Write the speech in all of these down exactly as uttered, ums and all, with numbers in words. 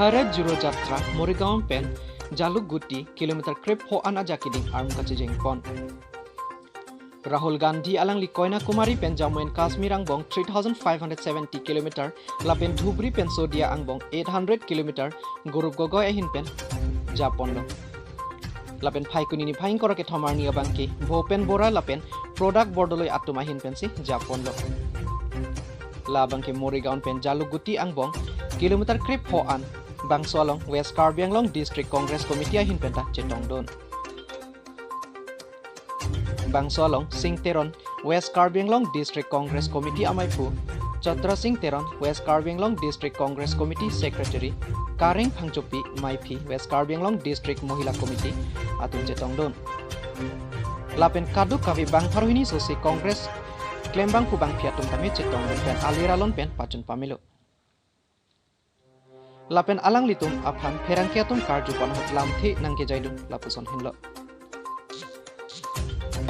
Bharat Jodo Jatra Morigaon pen Jalukguti kilometer krepho an ajak keding arm kachejeng pon. Rahul Gandhi alangli Kanyakumari pen Jammu and Kashmir angbong three thousand five hundred seventy kilometer lapen Dhubri pen Sodia angbong eight hundred kilometer Gaurav Gogoi ahin pen japonlo. Lapen Phaikuni niphai ingkoi ra kethom arni abangke Bhupen Bora lapen Product Bordoloi atum ahin pensi japonlo. La abangke Morigaon pen Jalukguti angbong kilometer krepho an bangso along West Karbi Anglong District Congress Committee ahin penta chetongdun. Bangso along Sing Teron, West Karbi Anglong District Congress Committee amaiphu, Chatra Sing Teron, West Karbi Anglong District Congress Committee Secretary, Kareng Phangchopi, maiphi West Karbi Anglong District Mohila Committee atum chetongdun. Lapen kadokave bang pharo hini sose Congress klembangphu bangphi atum tame chetongdun pen alir alon pen pachun pamelo. Lapen alanglitum aphan pherangke atum karju pon ahut lamthe nangkejaidun lapuson henlo.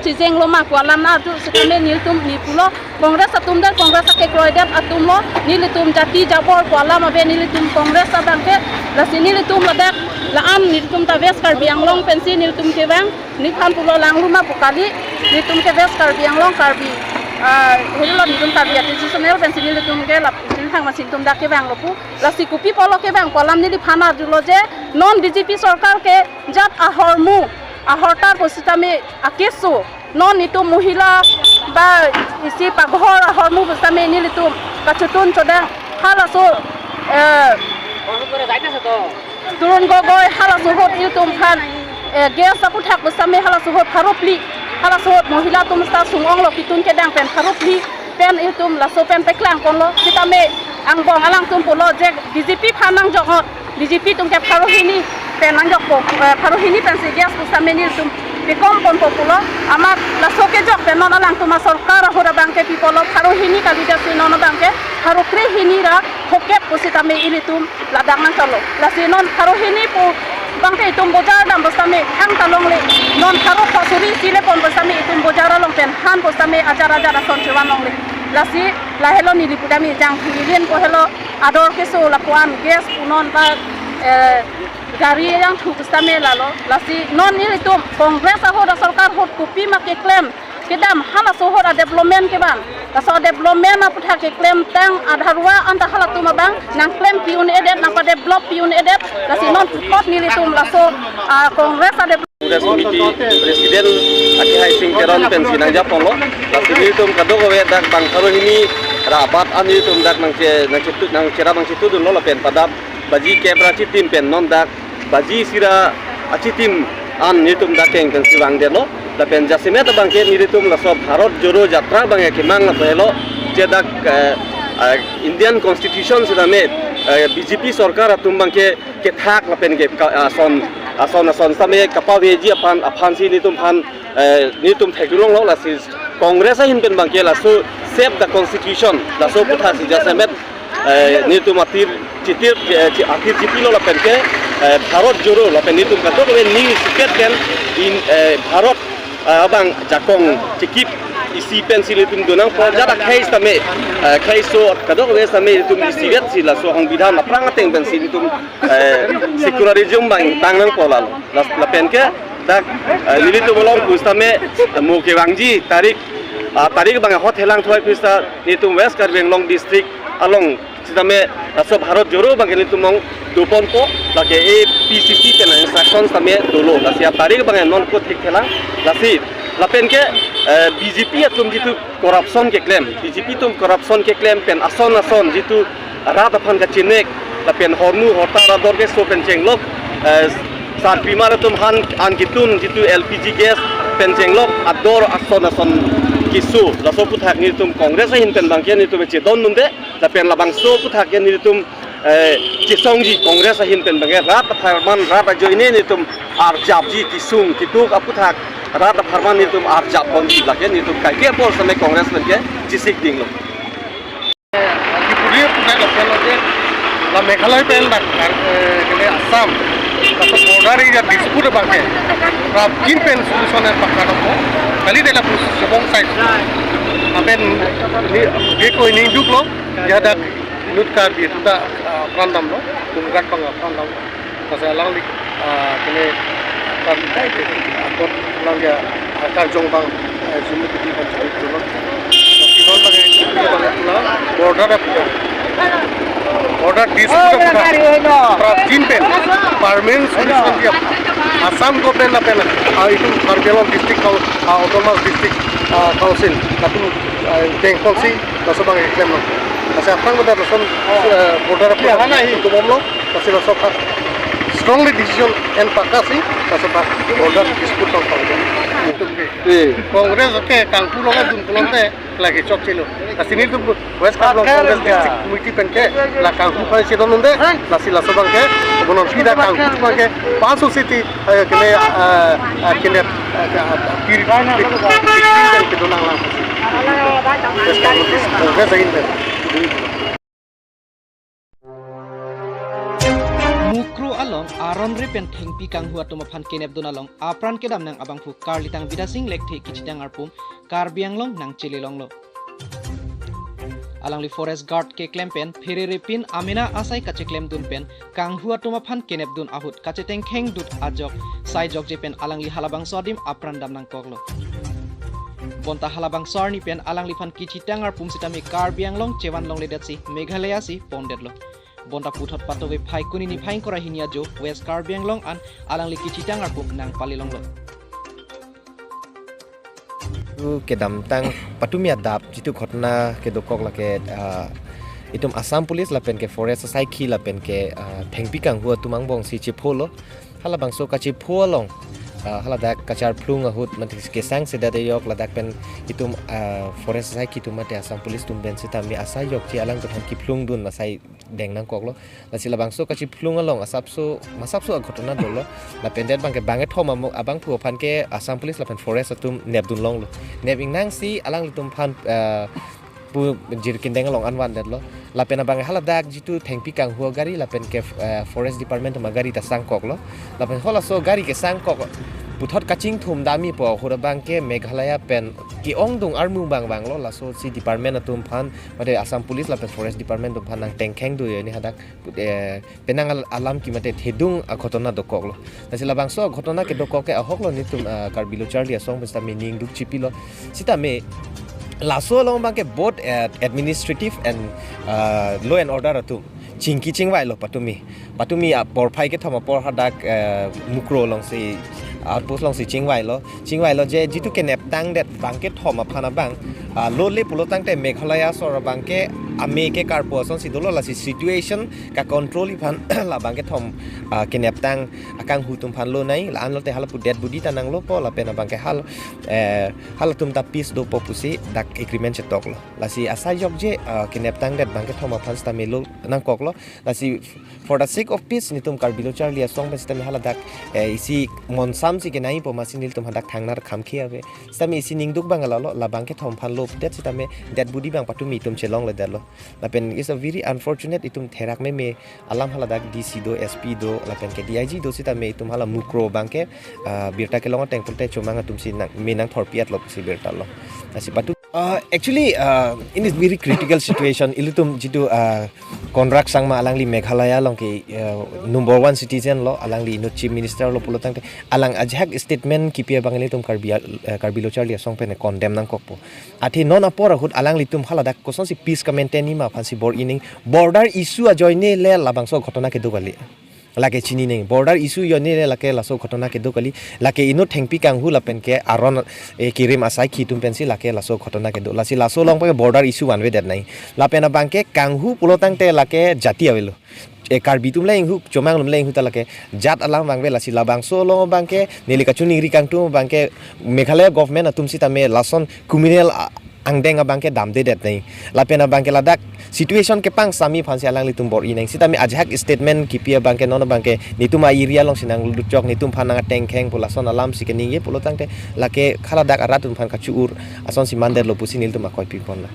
Chijeng lo ma ko alam na tu sekame nelitum ni pulo Congress atum dan Congress akekroi dan atum lo nelitum jati jabor ko alam ave nelitum Congress abangke lasi nelitum ladak la-an nelitum ta West Karbi Anglong pensi nelitum kevang nephan pulo langlu ma pu kali nelitum ke West Karbi Anglong Karbi ah helo nelitum Karbi ati seasonal pensi nelitum ke lap nelitum thang masin tum dak kevanglo pu. Lasi kopi pulo kevang ko alam neliphan arjulo je non B J P sorkar ke jat ahormu ahortar pusitame akeso non itum mohila ba isi paghor ahormu pusitame nelitum kachotun chodang halaso eh, Tarun Gogoi halaso ahut itum phan eh, gas aputhak pusitame halaso ahut pharo phli halaso ahut mohila atum seta sung-onglo ketun kedang pen pharo phli pen itum laso pen peklang ponlo sitame angbong alangtum pulo je B J P phan nangjok ngot B J P atum ke pharo hini pen nangjokpo eh, pharo hini pensi gas pusitame nelitum pekom ponpo pulo amat laso kejok pen non alangtum asorkar ahut abangke pi pulo pharo hini kalidet si non abangke pharo krehini ra phokep pusitame ilitum ladak nangkalo. Lasi non pharo hini pu bangke itum bojar dam pusitame hang ta longle. Non pharo phosuri sile pon pusitame itum bojar along pen han pusitame ajar ajar ason chevan longle. Lasi lahelo neli pudam ejang hilin ko helo ador keso lapuan gas punon ba eh, gari yang thu pusitame lalo. Lasi non nelitum Congress ahut asorkar ahut kopi ma keklem kedam halaso ahut adevelopment kevang. Laso adevelopment aputhak keklem tang adharwa anta halatum abang nangklem pi un-edet nangpadevelop pi un-edet. Lasi non pukot nelitum laso ah, Congress adevelopment Congress Committee President akehai Sing Teron pensi nangjaponlo. Lasi nelitum kadokave dak bang pharo hini ra abat an nelitum dak nangche nangchetu nangchera nangchetudunlo lapen padap baji kep ra chitim pen non dak baji isi ra achitim an nelitum dak keng pensi vangdetlo. Lapen jasemet abangke nelitum laso Bharat Jodo Jatra abangke kemang laso helo je dak eh, eh, Indian Constitution sitame eh, B J P sorkar atum abangke kethak lapen ke ka- ason ason ason sitame kapaveji aphan aphansi nelitum aphan eh, nelitum theklonglo lasi Congress ahin pen abangke laso save the constitution laso aputhak si jasemet eh, nelitum atir chitir eh, chi- atir chipilo lapen ke eh, Bharat Jodo lapen nelitum kadokave ning siket pen in eh, Bharat eh, abang jakong chikip isi pensi nelitum donangpo jada khei sitame eh, khei so kadokave sitame nelitum isivetsi laso songbidhan aphrang ateng pensi nelitum eh, secularism abang tangnangpo lalo. Las- lapen ke dak eh, nelitum along pusitame eh, mo kevangji tarik ah, tarik abang hot helang thoi pusita nelitum West Karbi Anglong District along sitame laso Bharat Jodo abangke nelitum along doponpo lake A P C C pen instruction sitame dolo lasi atarik abang non ko thik thelang lasi lapen ke eh, B J P atum jitu corruption keklem, B J P atum corruption keklem pen ason ason jitu rat aphan kachinek lapen hormu hortar ador keso pen chenglok eh, sarpimar atum han an kitun jitu L P G gas pen chenglok ador ason ason keso laso aputhak nelitum Congress ahin pen abangke nelitum chedondunde lapen labangso aputhak ke nelitum eh, chesongji Congress ahin pen abangke rat apharman rat ajoine nelitum arjapji kesung keduk aputhak rat apharman nelitum arjap ponji lake nelitum kaike apor sitame Congress pen ke chesik dinglo. Kipulir punai lapen lote la Meghalaya pen dak eh, kene Assam kaso border area dispute abangke rapkin pen solution en pakka dok kali dela pus sebong sai apen ni ge koi ni duk lo ya dak Inut Karbi atum ta, ah, apran damlo, Umgat abang apran dam. Lasi alangli, ah, kene Karbi akot alangli, ah, karjong abang, ah, jumuk di kan jumuk dulu. Lasi non abang, abang na border ap-, border dispute aphuthak, prapjin pen permanent solution diya, Assam government lapen, ah, itum Karbi Anglong district coun-, ah, autonomous district, ah, council latum, ah, dengpon si laso abang keklemlo. Lasi aphrang pada lason, eh, border ap-, ya, mana hi? Tumomlo, lasi laso aphan strongly decision en pakka si, laso aphan border dispute tong tong. Eh. Congress ke kangpu along dun pulote lake chokchelo. Lasi nelitum West Karbi Anglong Congress District Committee pen ke la kangpu aphan chedondunde, lasi laso abang ke, bonon pida kangpu abang ke, pasu city, eh, kene, eh, eh, kene, eh, ke, eh, pir, pir, pir, pir, kedonang lang. West Karbi Anglong Congress ahin pen. Mukro along aron re pen thengpi kanghu atum aphan kenepdun along apran kedam nang abangphu Karlitang Bidya Sing Lekthe kechitang arpum Karbi Anglong nangchelelonglo. Alangli forest guard keklem pen pherere pin amena asai kacheklemdun pen kanghu atum aphan kenepdun ahut kachetengkhengdut ajok sai jokje pen alangli halabangso adim apran dam nangkoklo. Bonta halabangso arni pen alangliphan kechitang arpum sitame Karbi Anglong chevan longledetsi Meghalaya si pondetlo. Bonta puthot patove Phaikuni niphai ingkoi ra hini ajo West Karbi Anglong an alangli kechitang arpum nangpalelonglo. Itu kedamtang patumi adap jitu ghotona kedokok lake, ah, itum Assam Police lapen ke forest asaikhi lapen ke, ah, thengpi kanghu atum angbong si chepholo. Halabangso kachepho along, ah, haladak kacharphlung ahut mate kesang sedat ayok ladak pen itum, ah, forest asaikhi atum mate Assam Police atum pen sitame asai jokje alangtum aphan kiphlungdun asai deng nangkoklo. Lasi labangso kachephlung along asapso, masapso aghotona dolo. Lapen det abang ke bang kethom amo-, abangphu aphan ke Assam Police lapen forest atum nepdunlonglo. Nep ingnang si alanglitum aphan, eh, pu jirkindeng along anvandetlo. Lapen abang haladak jitu thengpi kanghu agari lapen ke, eh, forest department atum agari ta sangkoklo. Lapen halaso gari kesangkok puthot kachingthum damipo ahut abang ke Meghalaya pen ke-ongdung armu bang banglo, laso si department atum aphan mate Assam Police lapen forest department atum aphan nangtengkheng do yo ni hadak, eh, penang al-, alam ki mate thedung aghotona dokoklo. Lasi labangso aghotona kedokok ke ahoklo nelitum, ah, Karbi Lo Charli Asong pen sitame ningduk chipilo. Sitame laso along abang ke both, eh, administrative and, ah, law and order atum chingki chingvailo patumi. Patumi aporphai kethom apor hadak, eh, Mukro alongsi, outpost alongsi chingvailo. Chingvailo je jitu keneptangdet bang kethom aphan abang, ah, lole pulo tangte Meghalaya sor abang ke ame ke karpo asonsi dolo, lasi situation kacontrolji aphan labang kethom, ah, keneptang akanghu atum aphan lonai, la-an lote hala pu dead body ta nanglopo lapen abang ke hal, eh, halatum ta peace dopo pusi dak agreement chetoklo. Lasi asai jokje, ah, keneptangdet bang kethom aphan sitame lo nangkoklo. Lasi for the sake of peace nelitum Karbi Lo Charli Asong pen sitame haladak, eh, isi monsam si kenaipo amatsi nelitum hadak thangnar khamkhi ave. Sitame isi ningduk abang lalo, labang kethom aphan lodet sitame dead body abang patumi itum chelongledetlo. Lapen it's a very unfortunate, itum therak meme alam, haladak D C do, S P do, lapen ke D I G do sitame itum hala Mukro abang ke, ah, birta kelong ateng pulote chomang atum si nang, me nangthorpi-etlo pusi birta lo. Lasi patu, ah, actually, ah, in this very critical situation, ilitum jitu, ah, Conrad Sangma, alangli Meghalaya along ke, ah, number one citizen lo, alangli inut Chief Minister lo pulo tangte, alang ajahak statement kipi abang ilitum Karbi, ah, Karbi Lo Charli Asong pen condemn nangkokpo. Athe non apor ahut alanglitum haladak kosonsi peace ka-maintain-ji ma aphansi bor-i nang, border issue ajoine le labangso ghotona kedo kali. Lake chini nang, border issue ajoine le lake laso ghotona kedo kali. Lake inut thengpi kanghu lapen ke aron, eh, kirim asaikhi atum pensi lake laso ghotona kedo. Lasi laso along abang ke border issue vanvedet nang. Lapen abang ke kanghu pulo tangte lake jati avelo. Eh, Karbi atum le inghu, chomang atum le inghu ta lake jat alam vangve, lasi labangso along abang ke neli kachiningri kangtung abang ke Meghalaya government atum sitame lason communal, ah, angdeng abang ke damdedet nang. Lapen abang ke ladak situation kepangsam-ji aphansi alanglitum bor-i nang. Sitame ajahak statement kipi abang ke non abang ke nelitum a-area alongsi nanglutchok, nelitum aphan nangtengkheng pu lason alamsi keningje pulo tangte lake haladak arat atum aphan kachu-ur asonsi mandetlo pusi nelitum akoi piponlo.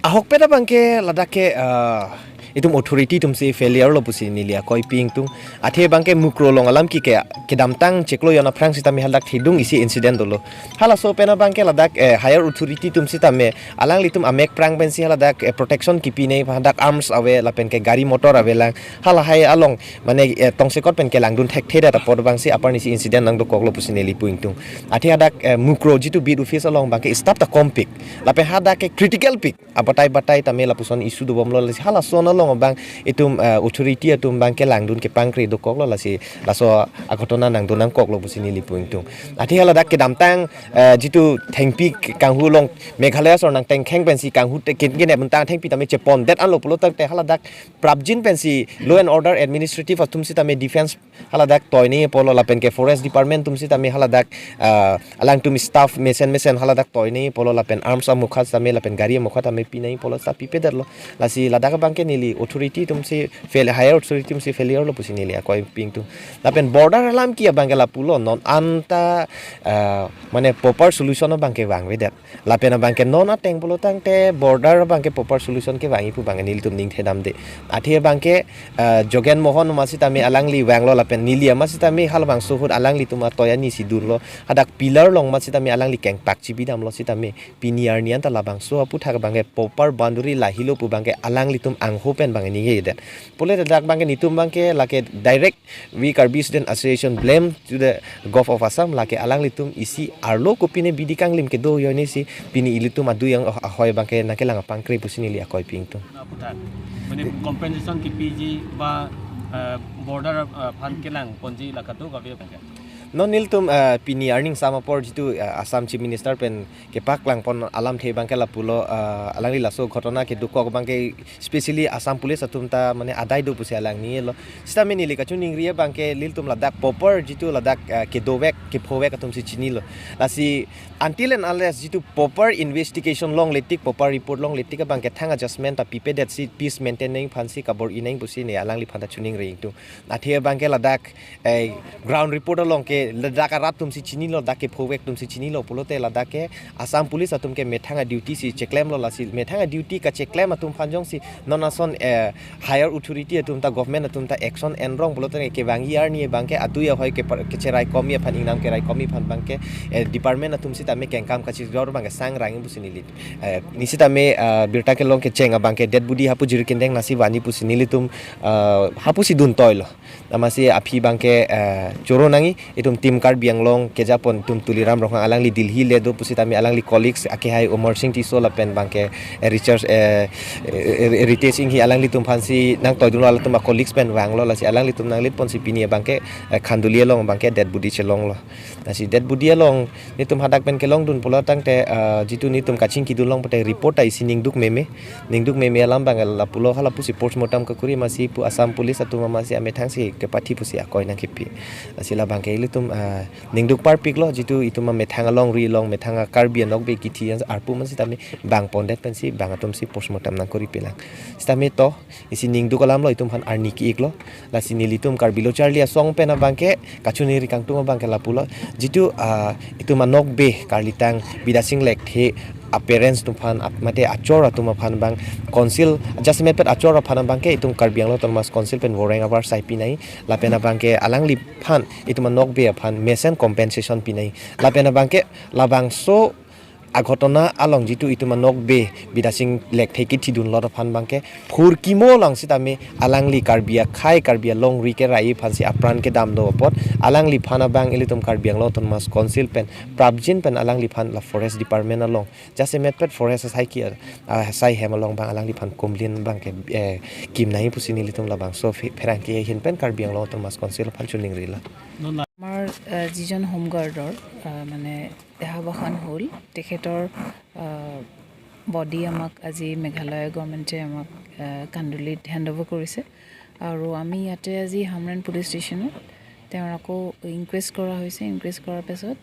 Ahokpet abang ke ladak ke, ah, Itum authority atumsi failure lo pusi neli akoipi ingtung. Athe abangke Mukroh along alam ke ke kedamtang chiklo jon aphrang sitame haladak thedung isi incident dolo. Halaso pen abangke ladak, eh, higher authority atum sitame alanglitum amek prang pensi haladak, eh, protection kepinei, hadak arms ave lapen ke gari motor avelang. Halahai along mane, eh, tongsekot pen kelangdun thekthedet apot abangsi apar nisi incident nangdokoklo pusi neli pu ingtung. Athe hadak, eh, Mukroh jitu beat office along abangke staff ta kompik. Lapen hadak ke critical pik. Abatai batai tame lapuson issue dobomlo, lasi halason along abang itum, eh, authority atum abangke langdun kepangkre dokoklo, lasi laso aghotona nangdun nangkoklo pusi neli pu ingtung. Athe haladak kedamtang, eh, jitu thengpi kanghu along Meghalaya sorkar nangtengkheng pensi kanghu te kin kin abang tang thengpi tame chepondet anlo pulo tangte haladak prapjin pensi law and order administrative atum sitame defense haladak toinei pulo lapen ke forest department atum sitame haladak, ah, alangtum staff mesen mesen haladak toinei pulo lapen arms amokha tame lapen gari amokha tame pinei pulo ta pipedetlo. Lasi ladak abangke neli authority atumsi fail, higher authority atumsi failure lo pusi neli akoipi ingtung. Lapen border alam ke abangke lapulo non anta, ah, mane proper solution abangke vangvedet. Lapen abangke non ateng pulo tangte border abangke proper solution kevangji pu abangke nelitum ning thedamde. Athe abangke, eh, Jogen Mohan amat sitame alangli vanglo lapen neli amat sitame halabangso ahut alanglitum atoi anisi dunlo. Hadak pillar along amat sitame alangli kengpak chibidamlo sitame pini arni anta labangso aputhak abangke proper boundary lahelo pu abangke alanglitum angho pen abangke ningjedet. Pule ladak abangke nelitum abangke lake direct We Karbi Student Association blame to the Govt of Assam, lake alanglitum isi arlo kopine bidi kanglim kedo ajoinesi pini ilitum adui ang ahoi abangke nangkelang apangkre pusi neli akoipi ingtung. Aputhak, mane compensation kepiji ba, eh, border, eh, aphan kelang ponji la kadokave abangke. Non nelitum, eh, pini arni ingsamapor jitu, eh, Assam Chief Minister pen kepaklang pon alamthe abangke lapulo, eh, alangli laso ghotona kedokok abangke specially Assam Police atum ta mane adai do pusi alang ninglo. Sitame neli kachiningri abangke ilitum ladak proper jitu ladak, eh, kedovek kephovek atumsi chinilo. Lasi until and unless jitu proper investigation longle tik, proper report longle tik abangke thang adjustment ta pipedetsi peace maintain nangji aphansi kabor-i nangji pusi ne alangliphan ta chiningri ingtung. Athe abangke ladak, eh, ground report along ke ladak arat atumsi chinilo, dak kephovek atumsi chinilo pulote ladak ke Assam Police atum ke methang a-duty si cheklemlo, lasi methang a-duty kacheklem atum aphan jongsi non ason, eh, higher authority atum ta government atum ta action enrong pulote kevangji arni abangke adui ahoi ke par-, kecherai komi aphan, ingnam kerai komi aphan abangke, eh, department atum sitame kengkam kachidor abangke sangrang pusi neli, eh, neli sitame, eh, birta kelong kecheng abangke dead body hapu jiri kendeng nasi vanji pusi nelitum, eh, hapusi duntoilo. Amatsi aphi abangke, eh, choro nangji, itum Team Karbi Anglong kejapon itum Tuliram Ronghang alangli Delhi le do pusitame alangli colleagues akehai Amarsing Tisso lapen abangke, eh, Richard, eh, eh, eh, Ritesh Enghi alanglitum aphansi nangtoidunlo, alatum a-colleagues pen vanglo, lasi alanglitum nanglitponsi pini abangke, eh, Khanduli along abangke dead body chelonglo. Lasi dead body along nelitum hadak pen kelongdun pulo tangte, eh, jitu nelitum kachingkidun long pute report ta isi ningduk meme. Ningduk meme alam abang lapulo, halapusi postmortem kekuri amatsi pu Assam Police atum amatsi amethangsi kepathi pusi akoi nangkepi. Lasi labangke ilitum, ah, ningduk parpiklo jitu itum amethang alongri along methang a-Karbi anokbe kithi arpu amatsi tame bang pondet pensi bang atumsi postmortem nangkuripelang. Sitame to isi ningduk alamlo, itum aphan arni ki-iklo. Lasi nelitum Karbi Lo Charli Asong pen abangke kachiningri kangtung abangke lapulo. Jitu, ah, itum anokbe karlitang Bidya Sing Lekthe a-parents atum aphan ap-, mate achor atum aphan abang council, jasemet pet achor aphan abangke itum Karbi Anglong Autonomous Council pen voreng avarsai pinai, lapen abangke alangliphan itum anokbe aphan mesen compensation pinai, lapen abangke labangso aghotona along jitu itum anokbe Bidya Sing Lekthe kithidunlo aphan abangke phurkimo lang sitame alangli Karbi akhei Karbi alongri kerai aphansi apran kedam do apot alangliphan abang ilitum Karbi Anglong Autonomous Council pen prapjin pen alangliphan la Forest Department along jasemet pet forest asai ki, ah, asai hem along abang alangliphan kumlin abangke, eh, kimnai pusi nelitum labangso phe-, pherangke ahin pen Karbi Anglong Autonomous Council aphan chiningrilo. আমাৰ, আহ, যিজন হোমগাৰ্ডৰ, আহ, মানে দেহাৱসান হ'ল, তেখেতৰ, আহ, বডি আমাক আজি মেঘালয় গভৰ্ণমেণ্টে আমাক, আহ, কান্দুলিত হেণ্ড অভাৰ কৰিছে। আৰু আমি ইয়াতে আজি হামৰেণ পুলিচ ষ্টেচনত তেওঁৰ আকৌ ইনকুৱেষ্ট কৰা হৈছে। ইনকুৱেষ্ট কৰাৰ পাছত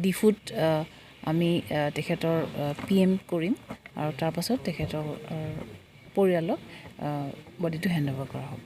ডিফুত, আহ, আমি, আহ, তেখেতৰ, আহ, পি এম কৰিম আৰু তাৰ পাছত তেখেতৰ, আহ, পৰিয়ালক, আহ, বডিটো হেণ্ড অভাৰ কৰা হ'ব।